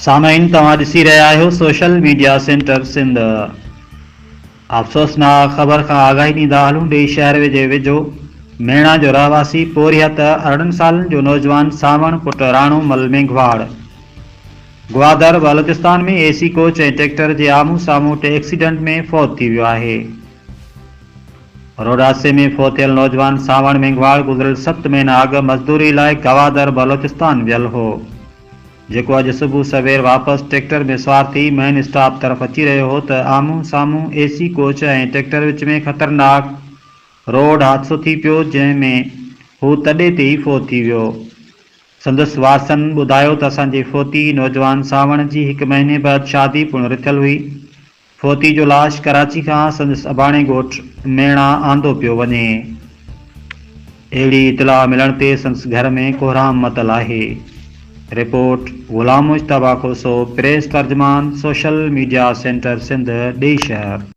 سامعين توهان ڏسي رهيا آهيو سوشل ميڊيا سينٽر سنڌ. افسوسناڪ خبر کان آگاهي ڏيندا هلون ڏيئي شهر جي ويجهو ميڻا جو رهواسي پورهيت 18 سالن جو نوجوان سانوڻ پٽ Rano Mal Menghwar Gwadar Balochistan ۾ A C coach ۽ tractor جي آمهون سامهون ٽي ايڪسيڊنٽ ۾ فوت ٿي ويو آهي. روڊ حادثي ۾ فوت ٿيل نوجوان سانوڻ مينگهواڙ گذريل ست مهينا اڳ مزدوري لاء گوادر بلوچستان ويل هو. جيڪو اڄ صبح سوير واپس ٽريڪٽر ۾ سوار ٿي مين اسٽاپ طرف اچي رهيو هو ته آمهون سامهون اي سي ڪوچ ۽ ٽريڪٽر وچ ۾ خطرناڪ روڊ حادثو ٿي پيو جنهن ۾ هو تڏي تي ئي فوت ٿي ويو. سندس وارثن ٻڌايو ته اسان جي فوتي نوجوان سانوڻ جي هڪ مهيني بعد شادي پڻ رٿيل هئي. فوتي جو لاش ڪراچي کان سندس اباڻي ڳوٺ ميڻا آندو پيو وڃي. اهڙي اطلاع ملڻ تي سندس گهر ۾ ڪهرام متل آهي. رپورٽ، غلام مجتبيٰ کوسو، پريس ترجمان، سوشل ميڊيا سينٽر سنڌ، ڏيئي شهر.